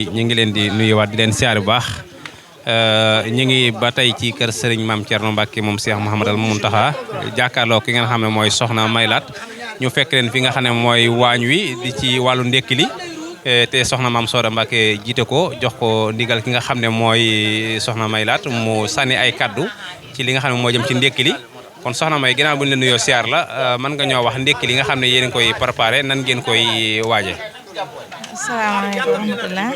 ñu ngi leen di nuyuwaat di leen siyaar bu baax ñu ngi ba tey ci kër Serigne Mame Thierno Mbacke moom Cheikh Mouhamadal Mountakha jàkkaarloo ki nga xam ne mooy Soxna Maylaat ñu fekk leen fi nga xam ne mooy waañ wi di ci wàllu ndékki li te Soxna Mame Soda Mbacke jiite ko jox ko ndigal ki nga xam ne mooy Soxna Maylaat mu sànni ay kaddu ci li nga xam ne moo jëm ci ndékki li kon Soxna May ginnaaw bu ñu la nuyoo siyaar la mën nga ñoo wax ndékki li nga xam ne yéen a ngi koy préparé nan ngeen koy waaje. asalaamaaleykum wa rahmatulah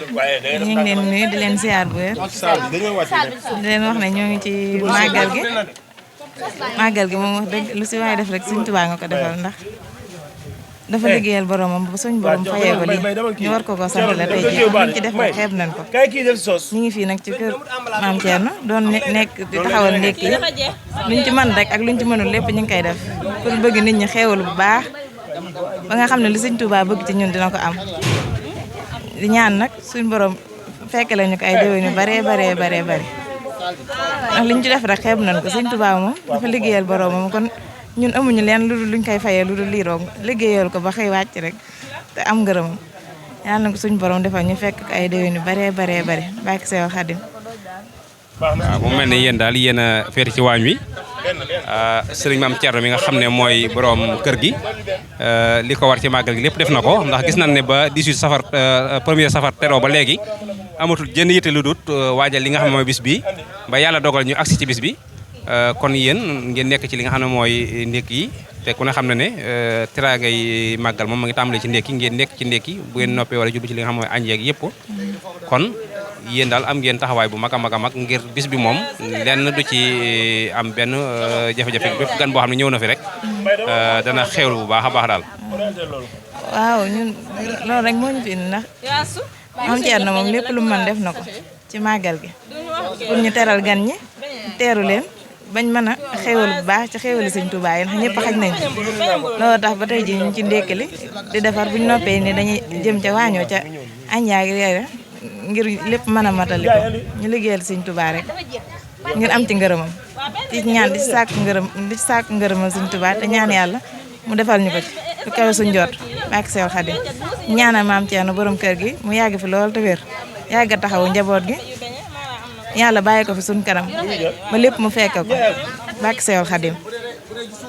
ñu ngi leen nuyu di leen ziar bu wér di leen wax ne ñoo ngi ci màggal gi moom wax dëgg lu si waay def rek Sëñ Tuubaa nga ko defal ndax dafa liggéeyal boromam ba suñ borom fayee ko lii ñu war ko sant la tey jii ñu ci def rek xeeb nañ ko ñu ngi fii nag ci kër Mame Thierno doon nekk di taxawal ndékki yi luñ ci mën rek ak luñ ci mënul lépp ñu ngi koy def pour bëgg nit ñi xeewal bu baax ba nga xam ne li Sëñ Tuubaa bëgg ci ñun dina ko am di ñaan nag suñ borom fekk lañu ko ay déwén yu bare ndax liñ ci def rek xeeb nañ ko Sëñ Tuubaa moom dafa liggéeyal boromam kon ñun amuñu leen lu dul luñ koy fayee lu dul lii roog liggéeyal ko ba xëy wàcc rek te am ngërëmam yàlla na ko suñ borom defal ñu fekk ay déwén yu bare bàkki Seex Xaadim. waaw mu mel ne yéen daal yéen a féete ci waañ wi sëriñ Mame Thierno mi nga xam ne mooy borom kër gi li ko war ci màggal gi lépp def na ko ndax gis nañ ne ba 18 safar premier safar teroo ba léegi amatul jënd yitte lu dut waajal li nga xam ne mooy bis bi ba yàlla dogal ñu agsi ci bis bi kon yéen ngeen nekk ci li nga xam ne mooy ndékki yi te ku ne xam ne ne teraanga yi màggal moom ma ngi tàmbalee ci ndékki ngeen nekk ci ndékki bu ngeen noppee wala jublu ci li nga xam ne mooy añ yeeg yëpp kon yéen daal am ngeen taxawaay bu mag a mag ngir bis bi moom lenn du ci am benn jafe-jafe bépp gan boo xam ne ñëw na fi rek dana xewlu bu baax a baax daal. waaw ñun loolu rek moo ñu fi indi ndax Mame Thierno moom lépp lu mu mën def na ko ci màggal gi pour ñu teral gan ñi teeru leen bañ mën a xewal bu baax ci xewali Sëñ Tuubaa yi ndax ñëpp xaj nañ ci loolu tax ba tey ji ñu ci ndékkali di defar bu ñu noppee ni dañuy jëm ca waañoo ca añ yaa ngi ngir lépp mën a matali ko ñu liggéeyal Sëñ Tuubaa rek ngir am ci ngërëmam di ñaan di sàkku ngërëmam Sëñ Tuubaa te ñaan yàlla mu defal ñu ko ci lu kawe suñ jot bàkki Seex Xaadim ñaanal Mame Thierno borom kër gi mu yàgg fi lool te wér yàgg a taxawu njaboot gi yàlla bàyyi ko fi suñ kanam ba lépp mu fekk ko bàkki Seex Xaadim.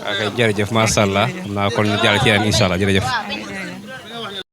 ok jërëjëf macha allah xam naa kon ñu jàll ci yeneen incha allah jërëjëf.